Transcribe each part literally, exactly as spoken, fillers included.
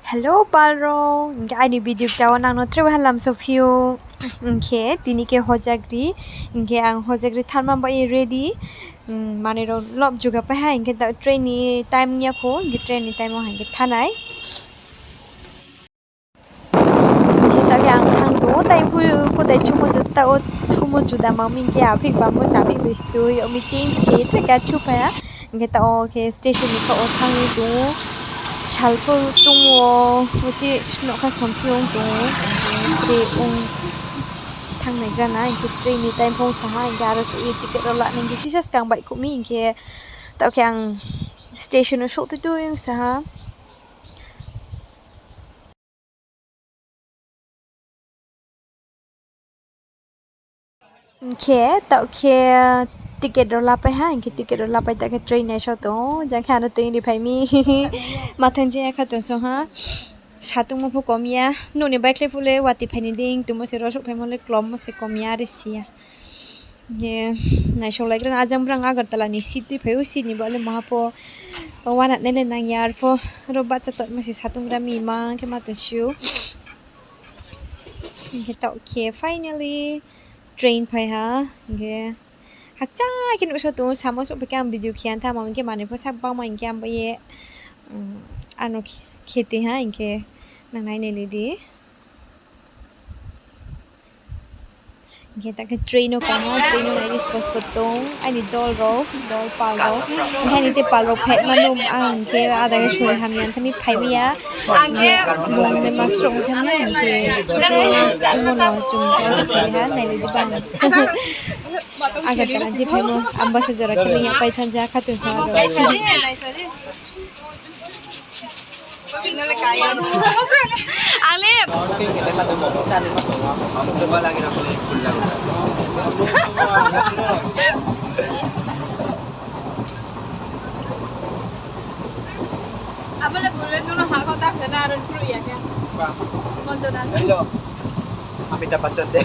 Hello pal rao, hing khe aini video kta wo nang no tre bai ha lamsao phi ou. Hing khe tini khe hojagri, hing khe ang hojagri thanma bai ye ready. Manoi rao lob juga pai ha, hing khe taoh train ni time ya kho, hing khe train ni time wo hing khe thanai. Hing khe taoh khe ang thanng tong ou, tai phu kutai chumo juda, taoh o thumo juda ma mi hing khe aphih bambo se aphih bai stui, yag mi change khe tre ka chu phai ha. Hing khe taoh o khe station ni khaoh wo thanng ye tong ou. Sal pho tong ou, uchih nougkha som phi ong tong ou, hing khe tre ong thanng naigra na, hing khe train ni time pho ong sa ha, hing khe aro suh ye ticket rao la nai hing khe sisa skang baihkhouh mi, hing khe taoh khe ang station wo souh tui tui ong sa ha. Hing khe taoh khe ticket rao lapai ha, hing khe ticket rao lapai taoh khe train naisao tong ou, jang khe ano tui ri phai mi. Mathang je ya kha tong song ha. Satungmo pho kom ya, nouh ni baikhlai phuh le watoi phai ni dei tongmo se, ro souhphaimo le klommo se kom ya, are si ya. Hing khe naisao laikra na, ajang brang Agartala ni seat tuiphai ou, seat ni baoh le maha pho uanatnai le nang ya, arpho ro bahcha tongmo se satung gra mi mang khe ma tong si ou. Hing khe taoh khe finally train phai ha, hing khe hakcha khe nuhsao tong ou, samo souhphai khe ang video khe ya tha, ma hing khe manoi pho sak bangma hing khe ang bo ye, ano khe tui ha, hing khe nang nai nai le di. Hing khe ta khe train no kang ha, train no nai di spot spot tong, aini dol rao, dol pal rao. Hing khe aini tei pal rao phaima no, ang hing khe ada khe sori hamya tha mi phai mi ya. Hing khe bung le ma sroh tha mi ya, hing khe je ongmo no chung order khe ha, nai le di bang. Agartala je phaimo, Ambassa jora khe le ya pai thanng ja, khatungsung aro. Ale. Abo le bung le nono ha kho ta phena aro kru ya khe. Ba. Monjona. Hello. Amitabh Bachchan de.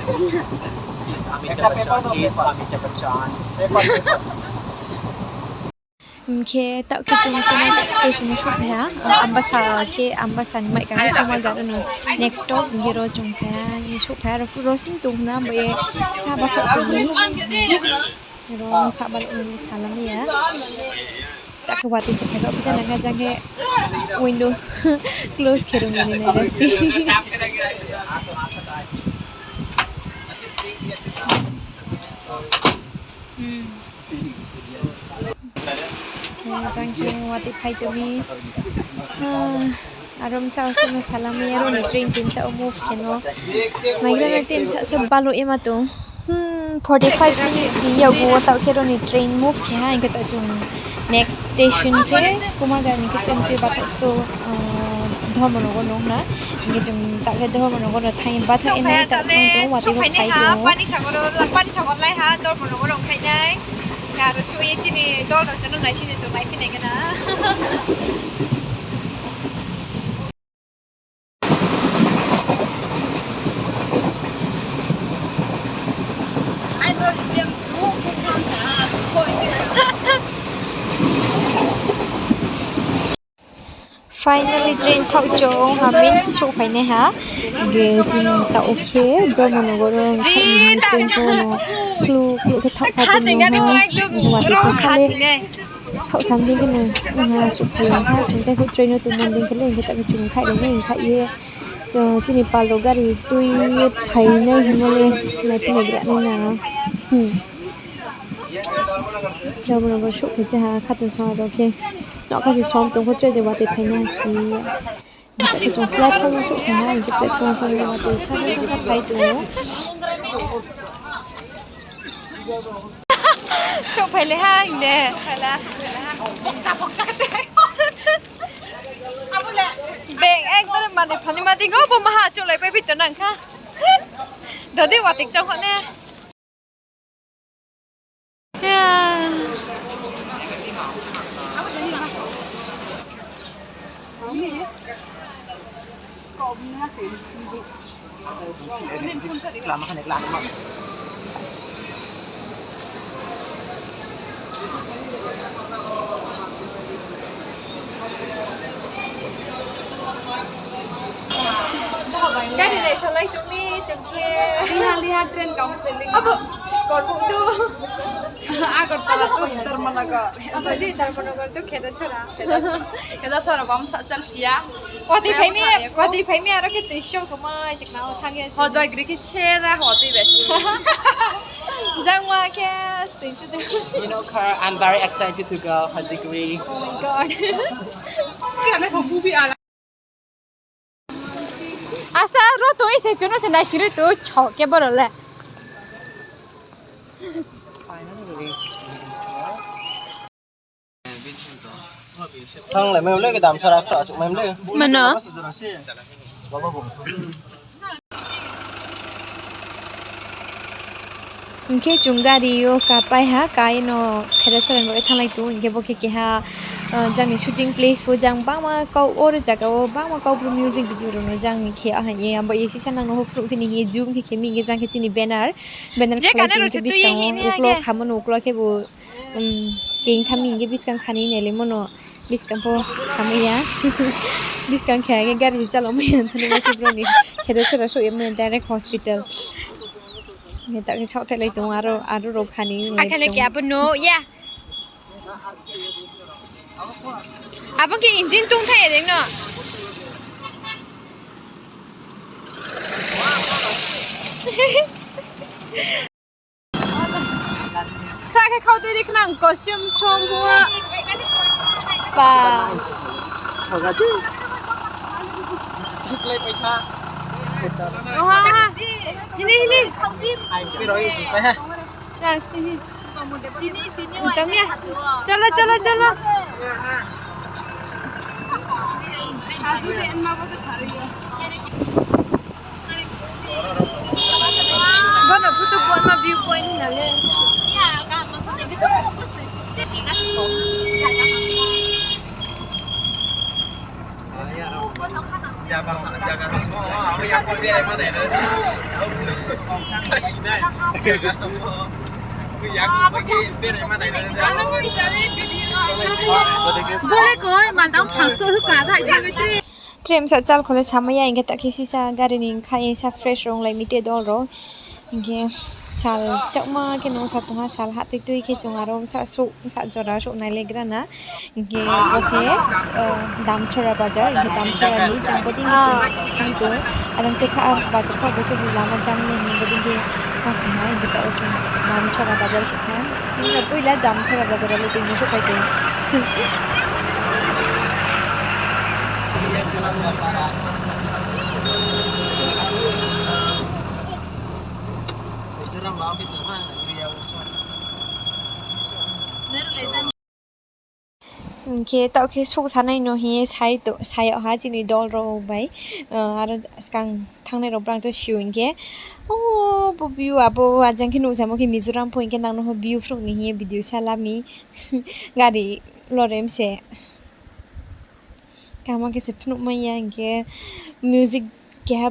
He's Amitabh Bachchan. He's Amitabh Bachchan. Hing khe taoh khe chung Kumarghat station wo souhphai ha. Ambassa khe, Ambassa ni mai kang Kumarghat no next stop hing khe ro chung phai ha, hing souhphai ha, ro sing tong na bai sa bathaoh tong mi. Ro sa baluh ni salam ya. Ta khe watoi se phai rao phi ta nang kha jang khe window close khe rung ni nai rasti. Jang khe watoi phai tong mi. Aro bsa o suh no salam mi, aro ni train chinsa o move khe no. Naigra na team sa so baluh ye ma tong. Forty five minutes ni yagu wo taoh khe aro ni train move khe ha, hing khe taoh chung next station khe Kumarghat ni khe chung tui bathaoh sto, Dharmanagar no na. Hing khe chung taoh khe Dharmanagar no thanng ye bathaoh ye nai taoh thanng tong, watoi bo phai tong. Pani sagar lai ha, Dharmanagar rao khai nai. Aro suh ye chini dol rao chano naising ni tongnai phi nai khe na. Finally train thaoh chung ha, main se souhphai nai ha. Hing khe chung taoh khe Dharmanagar wo thaoh ni train pho no klu klu khe thaohsa tong ha. Watoi khe sa le thaohsa dei khe no, souhphai ya kha, chung tei phuh train no tongmo dei khe le, hing khe taoh khe chung khai nai ni khai ye, chini pal rao gari tui ye phai nai hingmo le, naiphi naigra nai na. Dharmanagar souhphai je ha, khatungsung rao khe. Nougkha se som tong pho tre de watoi phai nai ha si ya. Hing khe chung platform wo souhphai ha, hing khe platform pho watoi sasa sasa phai tong ou. Souhphai le ha hing de. Bag ekbare manoi phalnaima dei o, bo maha choulaipai phi tong nang kha. Dodi watoi chong kho ne. Gari nai salai tong mi chung khe. Liha liha train kam se li. Abo, Korbuh tu. Agartala tu Dharmanagar. Abo di Dharmanagar tu Khedachora. Khedachora bam sa chal sia. Watui phai mi, watui phai mi aro khe tui sio kama chikna o thang ye. Hojagri khe sera hotui bai. Jangma khe stui chu de. You know, Kar, I'm very excited to go Hojagri. Oh my God. Kaya na ko movie ala. Asta ro tong se chuno se naisiri tu chok khe boro le. Thang le mai le ke dam sara khra chuk mai le. Mano. Hing khe chung gari yo kapai ha, kai no Khedachora ni bai thanglai tong, hing khe bo khe keha, ah, jang ni shooting place pho, jang bangma kau, oro jaga wo bangma Kaubru music video rao no jang ni khe ha ye, abo ye sisa nang no pho phnuh phi ni hing ye zoom khe khe mi hing khe jang khe chini banner, banner khalai tong khe buskang wo uklo khamo no uklo khe bo, um, keng tham hing khe buskang kha ni nai le mo no. Buskang pho khamai ya. Buskang khe age gari se chalomai ya, thani ma se bro ni. Khedachora souh ye mani direct hospital. Nge ta khe saoh thailai tong aro, aro rao khani. Akhale ke abo no ya. Abo ke engine tong thai ya deng no. Khra khe khau tui ri khnang costume song bua. Ba. Oha, ha. Hini, hini. Nang sini. Tami ya. Chalo, chalo, chalo. Bono photo bol ma view point na le. Bole koi madam phangsto hoka thai thai. Train sa chal khole samai ya, hing khe ta khe sisa gari ni kha ye sa fresh rong lai mi te dol rao. Hing khe sal chakma khe nung sa tongha, sal ha tui tui khe chung aro sa souh, sa jora souh nai le gra na. Hing khe bo khe, eh, Damchora bazar, hing khe Damchora ni chung bodei khe chung thang tong. Arang te kha bazar kha bo khe lama jam ni hing bodei khe kha kha hing khe ta o chung Damchora bazar souh kha. Tini no poila Damchora bazar le tini souh pai tong. Hing khe taoh khe souh sanai no hing ye sai to, sai yag ha chini dol rao bai, ah, aro skang thanngnai rao brang to sio hing khe. O, bo view abo ajang khe nuhsamo khe Mizoram pho hing khe nang no pho view phnuh ni hing ye video sa la mi. Gari lorem se. Kaham khe se phnuh mai ya hing khe music keha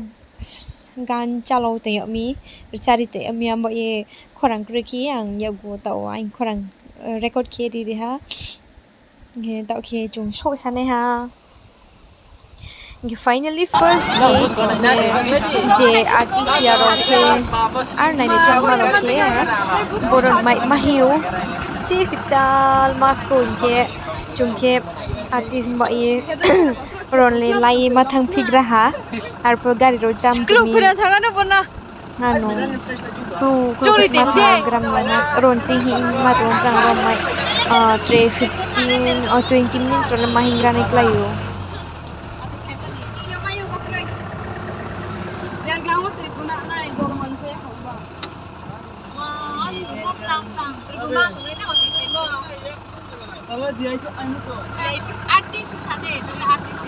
gan chalao tong yag mi, rchari tong yag mi, abo ye khorang kroi khe ang yakgu taoh wo ang khorang, eh, record khe ri ri ha. Hing khe taoh khe chung souh sanai ha. Hing khe finally first day chung khe je artist ya rao khe, ar nai ni thangma rao khe, boron mai ma hi ou. Ti sipchal masko hing khe, chung khe artist ba ye ron le lai ye ma thang phigra ha. Arphuh gari rao jam tong mi. Ano, tu, tu, ma thang gram no na, ron ching hi ma tong gram ron mai. Ah, tre fifteen, oh, twenty minutes rao le ma hing gra nai klái ou. Artist sa de, artist.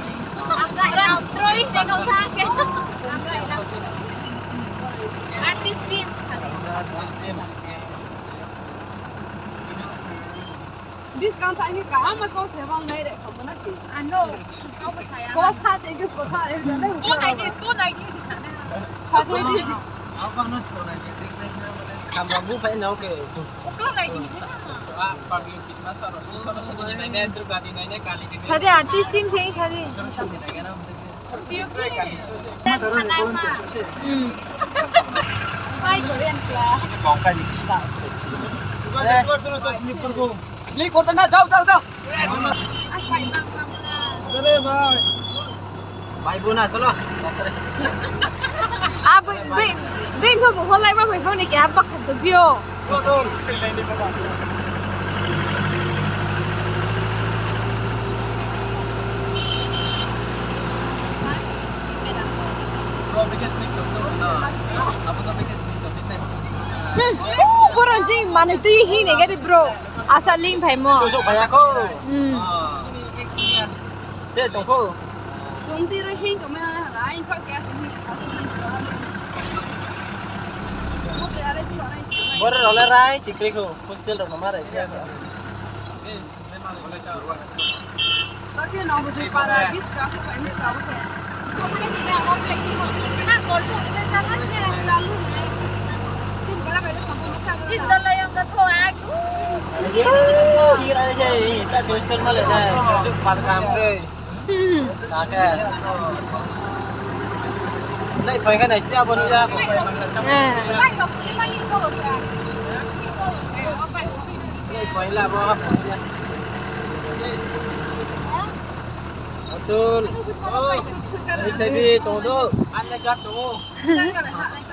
Artist team. Buskang tha ni ka ama kau se bang nai re khamana ki. Ano. Kau ba saya. Kau sa te ke kau sa re. Kau nai di, kau nai di si sa ne. Sa te di. Apa no kau nai di. Kamba bu pai no ke. Kau nai di. Ah, public ki masa ro. Soro soro ni nai ne, Durga ni nai ne, Kali ni nai ne. Sa de artist team se sa de. Soro soro ni nai ne. Hmm. Sleep korta na, jao, jao, jao. Bhai, bo na, cholo. A, bini pho bo holai ma phai phone khe a bakhan to bio. Hmm, boro jing manoi tui hing ni gari bro. Asa ling phai mo. Tusuk phai ya kho. Hmm. De tong kho. Chung tui ro hing tong mai hala, ain sok khe. Boro rao le rai chikri kho, hostel rao no ma rai phi ya kho. Nai phai khe nai stia bo nuh ya. Nai phai la bo ha phai ya. Atul. H I V tong do.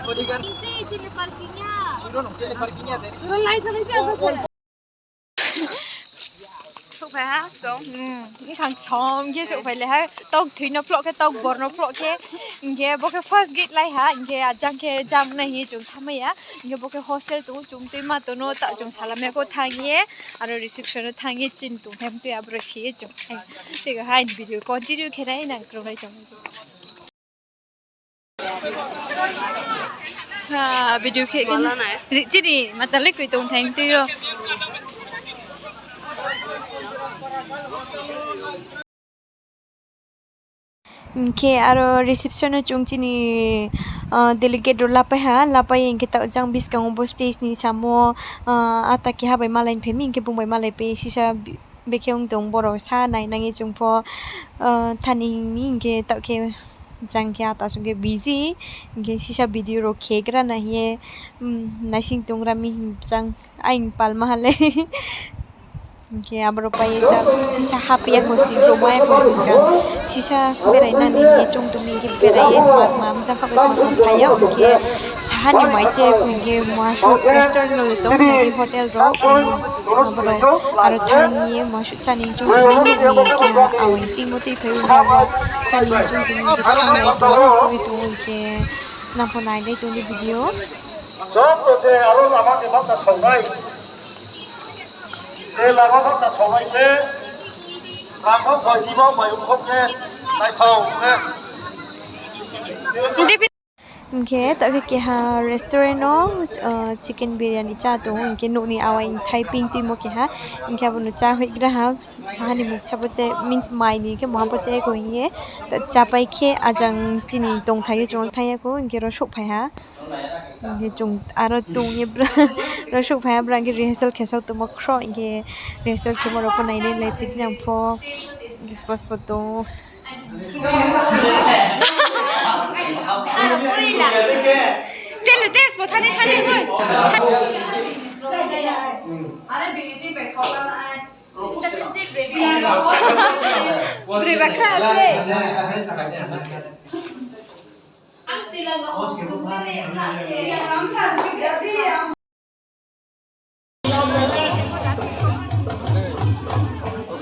Bodyguard. Souhphai ha, tong. Hmm, ni khang chom khe souhphai le ha. Tauk thoi no phloh khe, tauk bor no phloh khe. Hing khe bo khe first gate lai ha. Hing khe ajang khe jam nai hing ye chung thanngmai ya. Hing khe bo khe hostel tong, chung tuima tong no, ta chung salam ya kho thanng ye. Aro reception no thanng ye, chini tongthai mtui abro si ye chung. Tei ha, video continue khe nai nang krung nai chung. Ha, video khe khe. Chini mata le koi tong thang tui yo. Hing khe aro reception no chung chini, ah, delegate rao lapai ha, lapai hing khe taoh jang buskang wo bo stage ni samo, ah, ata keha bai malai phai mi hing khe bung bai malai pai sisa bi-, bekhe ong tong borao sa nai nang ye chung pho, ah, thani hing mi hing khe taoh khe jang khe ata sung khe busy, hing khe sisa video rao khe gra nai hing ye, um, naising tong gra mi hing jang aing palma ha le. Hing khe aboro pai ye ta sisa haphi ya kho sni, broma ya kho sni skang. Sisa berai nani hing ye chung tong mi hing khe berai ye tma tma mjang kha bai tma tma phai ya, hing khe saha ni mai che kho hing khe masu restaurant rao tong, hotel rao, aboro aro thang ye masu chani chung tong mi, nuh ni keha awaing tingmo tui phai o, chani chung tong mi hing khe thanng nai tong, tong hing khe nang pho nai nai tong di video. Joto je aro lama ni bata songnai. Je lama bata songnai khe, rangkho koi ni bo bai ongkho khe, naithao khe. Hing khe taoh khe keha restaurant no, ah, chicken biryani chá tong ou, hing khe nouh ni awaing thai pink tuimo keha, hing khe abo no chá hoih gra ha, saha ni mukcha bo che, means mai ni khe maha bo che kho hing ye, ta chápai khe ajang chini tongthai yo chung thanng ya kho, hing khe ro souhphai ha. Hing khe chung aro tong ye bra, ro souhphai ha bra, hing khe rehearsal khe sao tongmo khro, hing khe rehearsal khemo rao pho nainai lai phi nang pho, hing khe spos pho tong ou. Tele test bo thani thani hoi. Broi ba khra se.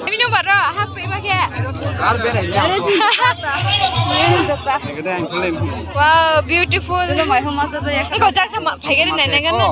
Ini baro hak pe ma khe. Ar berai ya. Wow, beautiful. Engko jak sama phai gari nai nai gana.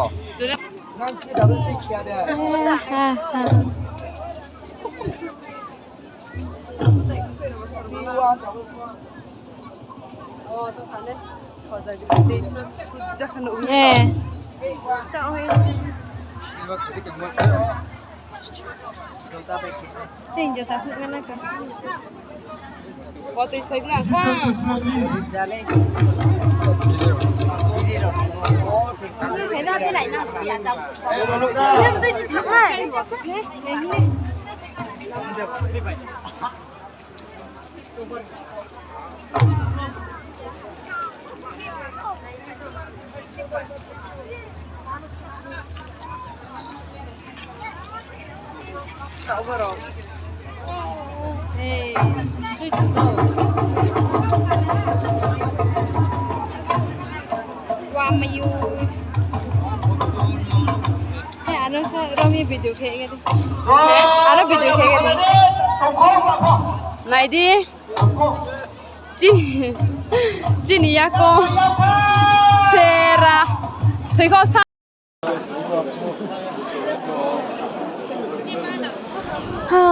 Borok. Ei, tui tui tau. Wa mayu. He, ano sa, romi video khe gadi. Ano video khe gadi. Nai di. Chini, chini yakong sera. Thoikho sa. Ha,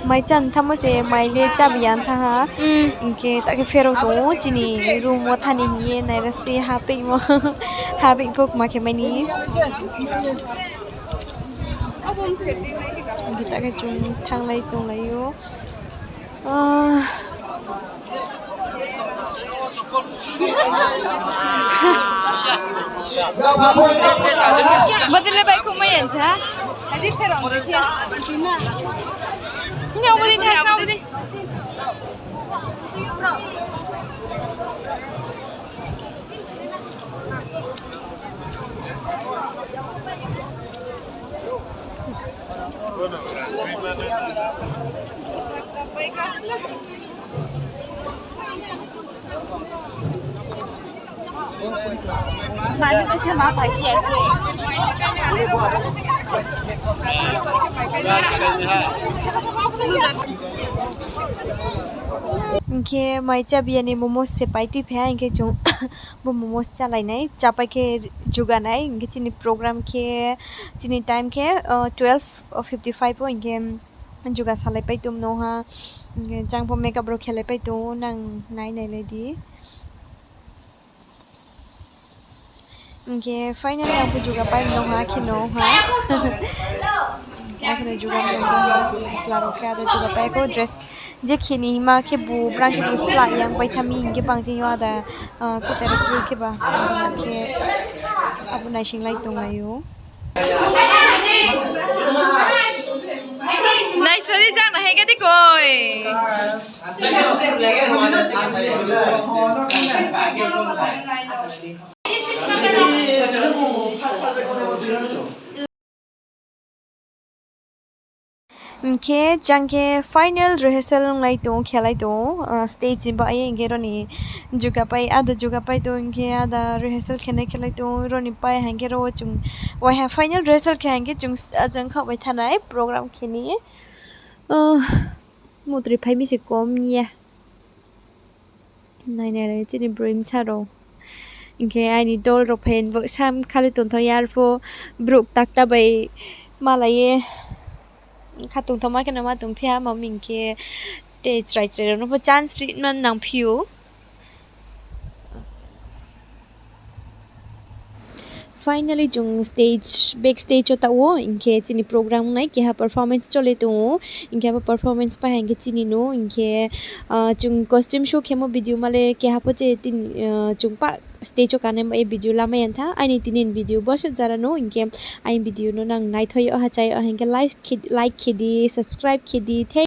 mai chan thamo se mai le chabi yang tha ha. Hmm. Hingkhe ta khe pherao tong ou, chini room wo thani hing ye nairasti ha peimo, ha pei pho kma khe mai ni. Hingkhe ta khe chung thanglai tonglai ou. Ah. Bodile bai khumai yan sa. Adi pherao ni khe. Tima. Nge obodi thas na obodi. Hingkhe mai chabi ya ni momos se pai tui phai ha, hingkhe chung bo momos chálai nai, chápai khe juga nai, hingkhe chini program khe, chini time khe, o, twelve fifty five o, hingkhe juga salai pai tong no ha, hingkhe jang pho makeup rao khelai pai tong ou, nang nai nailai di. Hingkhe finally ang pho juga pai no ha, akhe no ha. Akhe no juga pai no ha, chla rao khe ada juga pai kho dress. Je khe ni hima khe bo, brang khe bo sla yang pai tha mi, hingkhe bang thing yo ada, ah, kutai rao kroi khe ba, hingkhe abo naising lai tonglai ou. Naisori jang na hege di koi. Hingkhe jang khe final rehearsal onglai tong ou, khelai tong ou, ah, stage ni baoh ye hingkhe roni jugapai, ada jugapai tong ou, hingkhe ada rehearsal khenai khelai tong ou, roni pai hingkhe ro chung, waiha final rehearsal khe hingkhe chung, ah, chung khaoh bai thanai program khe ni. Ah, mutroi phai mi se kom ya. Nai nai le chini broi bsa rao. Hingkhe aini dol rao phain bo sam khali tongthao ya arphuh brouh takta bai malai ye kha tongthao ma khe no ma tongphi ha, ma hing khe tei chrai chrai rao no pho chance ri man nangphi ou. Finally, chung stage, back stage wo taoh wo, hingkhe chini program nai keha performance chole tong ou, hingkhe abo performance pai hingkhe chini no, hingkhe, ah, chung costume show khemo video male keha pho che tini, ah, chung pa stage wo kanai bai video lamai ya tha, aini tini ni video bo suh jara no, hingkhe aini video no nang naithoi yo ha, chai yo ha, hingkhe like khe, like khe di, subscribe khe di, thank